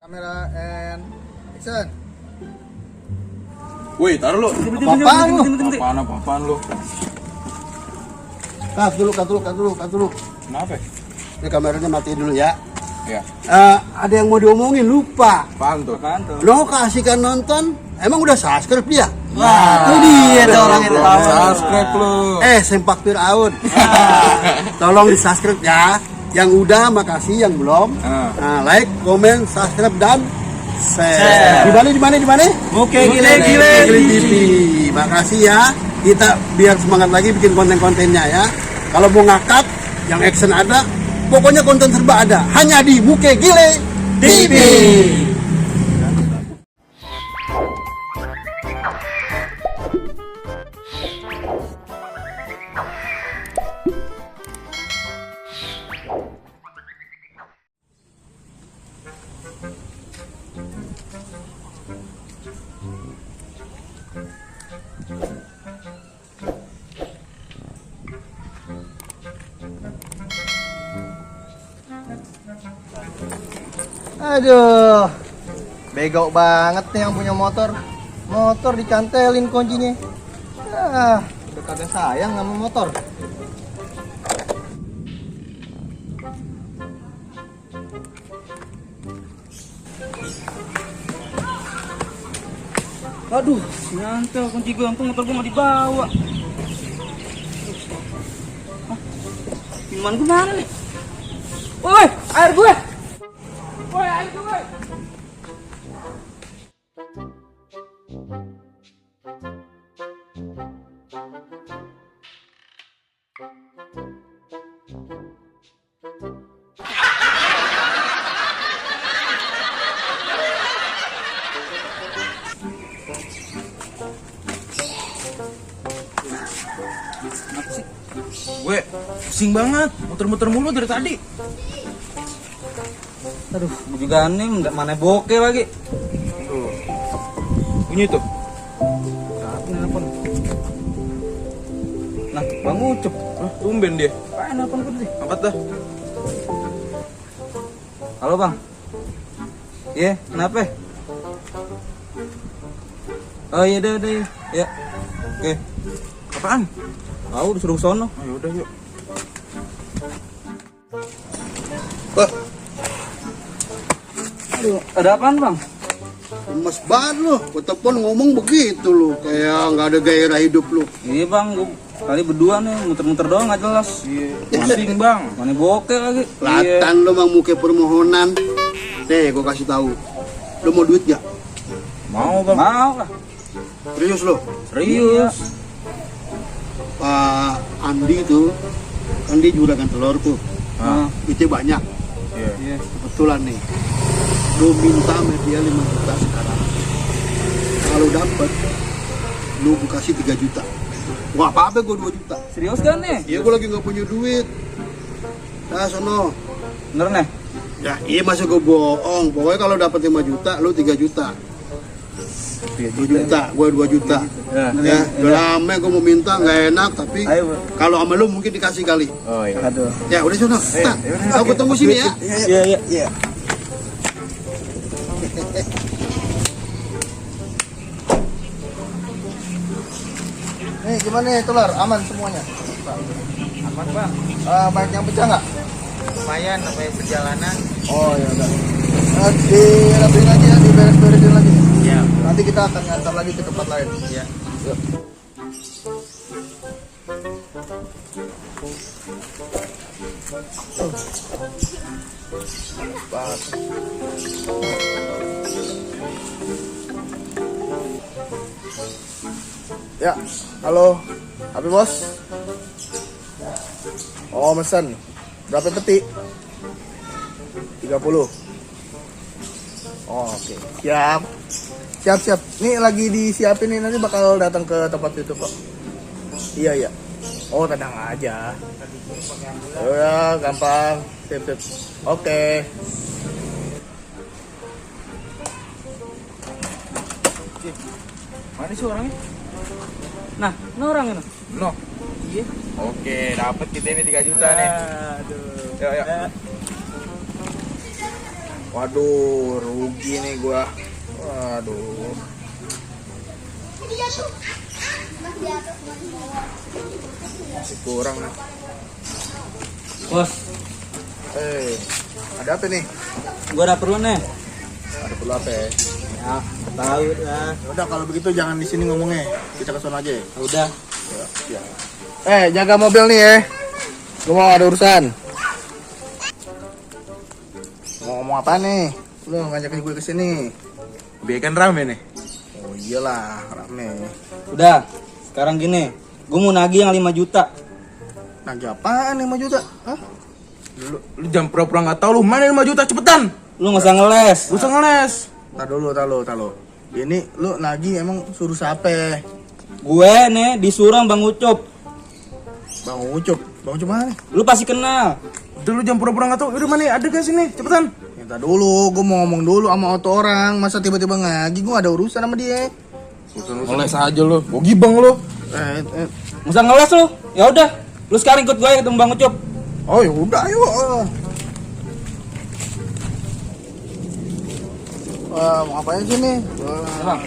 Kamera and action. Woi, taruh lu. Apaan lu? Apaan lu? Cut dulu. Kenapa? Ini kameranya mati dulu ya. Ya. Ada yang mau diomongin lupa. Apaan tuh? Lo kasihkan nonton. Emang udah subscribe dia? Wah, itu dia tuh orang yang tahu. Subscribe lu. Sempak Fir'aun. Tolong di subscribe ya. Yang udah makasih, yang belum. Nah, like, komen, subscribe dan share. Di mana? Oke, Gile TV. Makasih ya. Kita biar semangat lagi bikin konten-kontennya ya. Kalau mau ngakak, yang action ada, pokoknya konten serba ada. Hanya di Muke Gile TV. Aduh, bego banget nih yang punya motor. Motor dicantelin kuncinya. Udah kagak sayang sama motor. Aduh, nyantel kunci gue, untung motor gue nggak dibawa. Hah? Minuman gue mana nih? Woi, air gue! Woi, air gue! Kenapa sih? Gue pusing banget, muter-muter mulu dari tadi. Aduh, gue juga aneh, mana bokeh lagi. Tuh. Bunyi tuh. Tapi nelfon. Nah, Bang Ucup. Tumben dia. Apaan nelfon gue sih? Angkat dah. Halo Bang. Iya, kenapa? Oh iya udah ya. Ya. Oke. Apaan? Tahu disuruh ke sono. Ayo udah yuk. Aduh, ada apaan Bang? Lemes banget lu. Gue telepon ngomong begitu lu. Kayak nggak ada gairah hidup lu. Iya Bang, gue kali berdua nih muter-muter doang nggak jelas. Iya. Pusing bang. Mana bokeh lagi. Kelihatan lu mang muke permohonan. Nih, gue kasih tahu. Lu mau duit gak? Mau bang. Mau lah. Serius lu? Serius. Pak Andi tuh, kan dia juragan telur tuh. Ah. Duitnya banyak. Iya. Iya. Kebetulan nih. Lu minta sama dia 5 juta sekarang. Kalau dapet, lu kasih 3 juta. Wah, apa-apa gue 2 juta. Serius kan nih? Iya, gue lagi gak punya duit. Nah, sono. Bener nih? Ya, iya masa gue bohong. Pokoknya kalau dapet 5 juta, lu 3 juta. 2 juta, gue 2 juta. Ya, udah lama gue mau minta, nggak enak. Tapi Ayo. kalau sama lu mungkin dikasih kali. Oh iya. Aduh. Ya, udah sono. Nah, aku tunggu sini ya. Iya. Nih gimana nih telur? Aman semuanya? Aman Bang. Banyak yang pecah nggak? Lumayan sampai perjalanan. Oh ya udah. Dirapiin lagi ya, diberes-beresin lagi. Iya. Nanti kita akan ngantar lagi ke tempat lain. Iya. Yuk. Ya, halo, Abi bos. Oh, mesen. Berapa peti? 30. Oh, oke. Siap. Nih lagi disiapin nih, nanti bakal datang ke tempat itu kok. Iya. Oh, tenang aja. Ya, gampang. Sip. Oke. Mana sih orangnya? Nah, ini orang ini. No. Iya. Oke, dapat kita ini 3 juta nih. Aduh. Yuk. Waduh, rugi gua. Waduh. Masih kurang nih. Bos, Ada apa nih? gua ada perlu nih. Ada perlu apa ya? Ya, tahu dah. Udah kalau begitu jangan di sini ngomongnya. Kita ke sana aja ya. Udah. Ya. Jaga mobil nih ya. Gua mau ada urusan. Mau ngomong apa nih? Lu ngajakin gue ke sini. Biar kan rame nih. Oh iyalah, rame. Udah. Sekarang gini, gua mau nagih yang 5 juta. Nagih apaan 5 juta? Hah? Lu jangan pura-pura nggak tahu lu. Mana 5 juta cepetan. Lu nggak usah ngeles. Gua usah ngeles. Tar dulu. Ini lu nagih emang suruh siapa? Gue nih disuruh Bang Ucup. Bang Ucup mana nih? Lu pasti kenal. Udah lu jangan pura-pura nggak tahu. Udah mana ada gak sini? Cepetan. Minta dulu, gue mau ngomong dulu sama auto orang. Masa tiba-tiba nagih, gue ada urusan sama dia. Ngeles aja lu. Gua gibang lu. Nggak usah ngeles lu. Ya udah, lu sekarang ikut gue ketemu Bang Ucup. Oh ya udah, ayo. Wah, mau ngapain sih nih? Bang,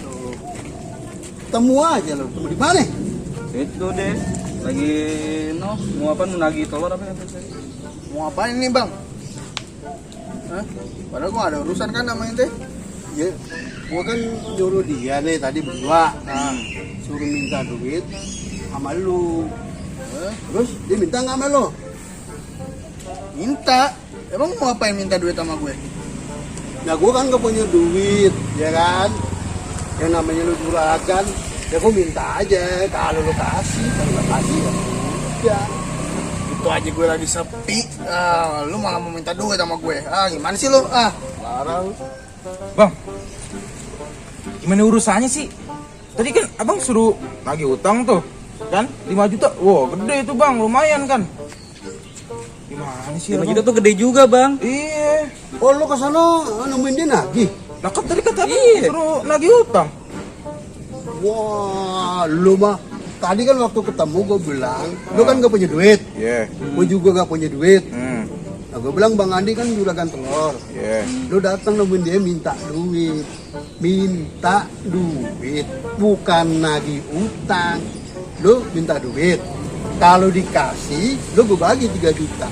Temu aja lo. Temu di mana? itu deh. Lagi mau apa? Mau nagih telur apa ya? Mau ngapain nih bang? Hah? Padahal gue ada urusan kan sama ente. Ya, gua kan nyuruh dia nih tadi berdua. Nah, suruh minta duit sama lu. Terus dia minta nggak sama lu? Minta? Emang mau ngapain minta duit sama gue? Nah, gua kan gak punya duit, ya kan? Yang namanya lu juragan, ya gua minta aja. Kalau lu kasih, kalau nggak kasih ya. Itu aja gue lagi sepi. Lu malah mau minta duit sama gue. Gimana sih lu? Larang. Bang. Gimana urusannya sih? Tadi kan abang suruh nagih utang tuh. Kan 5 juta. Wow, gede itu bang, lumayan kan. Gimana sih 5 abang? juta tuh gede juga bang. Iya. Oh, lu kesana nemuin dia nagih? Lah kan tadi kata abang Iya. suruh nagih utang. Wah, lu mah tadi kan waktu ketemu gue bilang, lu kan gak punya duit, Iya. gue juga gak punya duit. Hmm. Nah, gue bilang Bang Andi kan juragan telur. Iya. Lu datang nemuin dia minta duit, bukan nagih utang. Lu minta duit, kalau dikasih, lu gue bagi 3 juta,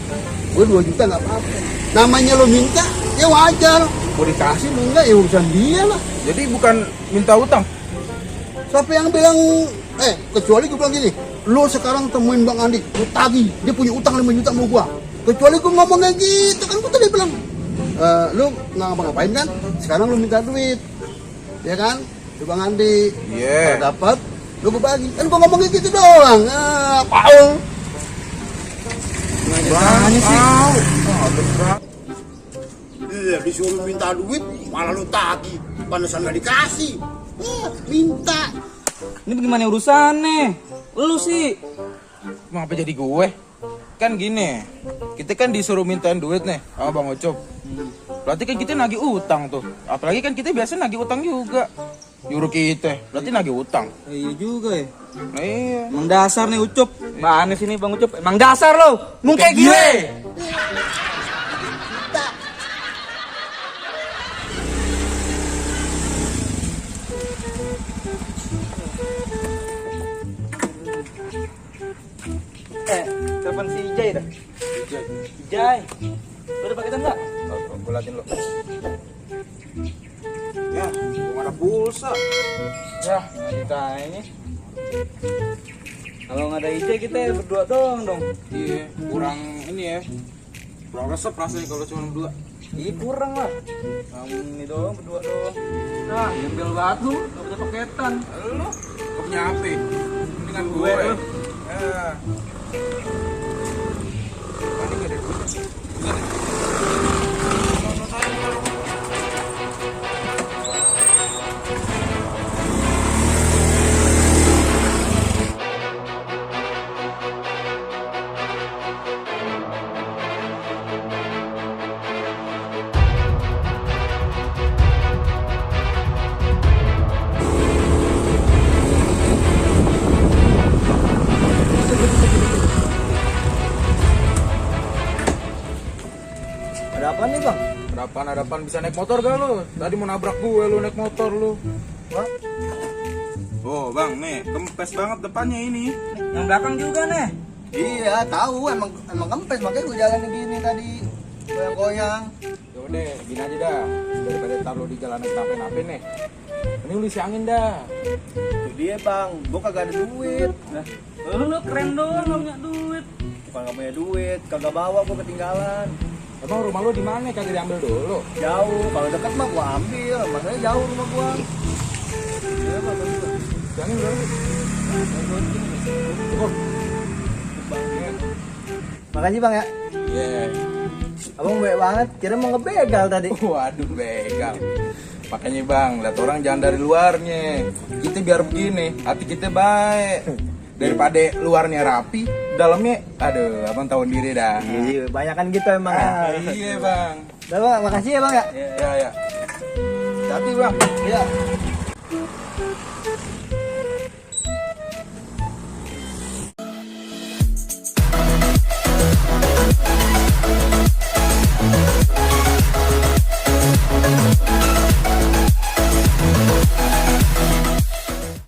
gue 2 juta nggak apa-apa. Namanya lu minta, ya wajar. Mau dikasih, mau enggak, ya urusan dia lah. Jadi bukan minta utang. Siapa yang bilang, kecuali gue bilang gini, lu sekarang temuin Bang Andi, lu tagih, dia punya utang 5 juta sama gua. Kecuali gue ngomongnya gitu, kan gue tadi bilang, lu nggak ngapa-ngapain kan, sekarang lu minta duit, ya kan, di Bang Andi. Iya. Kalau dapat, lu gue bagi, kan gue ngomongnya gitu doang. Paul. Bang sih. Iya, disuruh minta duit, malah lu tagih, panasan nggak dikasih. Minta. Ini bagaimana urusannya? Lu sih. Ngapa jadi gue? Kan gini, kita kan disuruh mintain duit nih sama Bang Ucup. Berarti kan kita nagih utang tuh. Apalagi kan kita biasa nagih utang juga. Nyuruh kita, berarti nagih utang. Iya juga ya. Nah, iya. Emang dasar nih Ucup. Mana sini Bang Ucup? Emang dasar lo. Mau kayak gile. Telepon si Ijay dah. Ijay. Lu ada paketan enggak? Gue liatin lo. Ya, gimana pulsa? Ya, kita ini. Kalau nggak ada Ijay kita berdua doang dong. Iya, kurang ini ya. Kurang resep rasanya kalau cuma berdua. Iya kurang lah. Kamu ini doang berdua doang. Nah, ambil batu, nggak punya paketan. Lo, kau punya HP? Mendingan Gue, gue. lu. Ya. Tadi gak ada duit. Ada apa nih bang? Berapa Hadapan bisa naik motor gak lu? Tadi mau nabrak gue lu naik motor lu. Wah, Oh bang, nih kempes banget depannya ini. Yang belakang juga nih. iya tahu emang kempes makanya gue jalan begini tadi goyang-goyang. Yaudah, gini aja dah. Daripada ntar lu di jalan nape-nape nih. Ini lu isi angin dah. Itu dia bang, gue kagak ada duit. Nah, lu keren doang nggak punya duit. Bukan gak punya duit, kagak bawa gue ketinggalan. Emang rumah lu di mana? Kagak diambil dulu. Jauh, kalau dekat mah gue ambil, makanya jauh rumah gue. Ya, bagus. Jangan dulu. Cukup. Makasih bang ya. Iya. Abang baik banget, kira mau ngebegal tadi. Waduh, begal. Makanya bang, lihat orang jangan dari luarnya. Kita biar begini, hati kita baik. Daripada luarnya rapi, dalamnya, aduh, abang tahu diri dah. Iya, banyak kan gitu emang ya. Iya bang. Udah bang, makasih ya bang ya. Ya ya. Hati bang. Iya.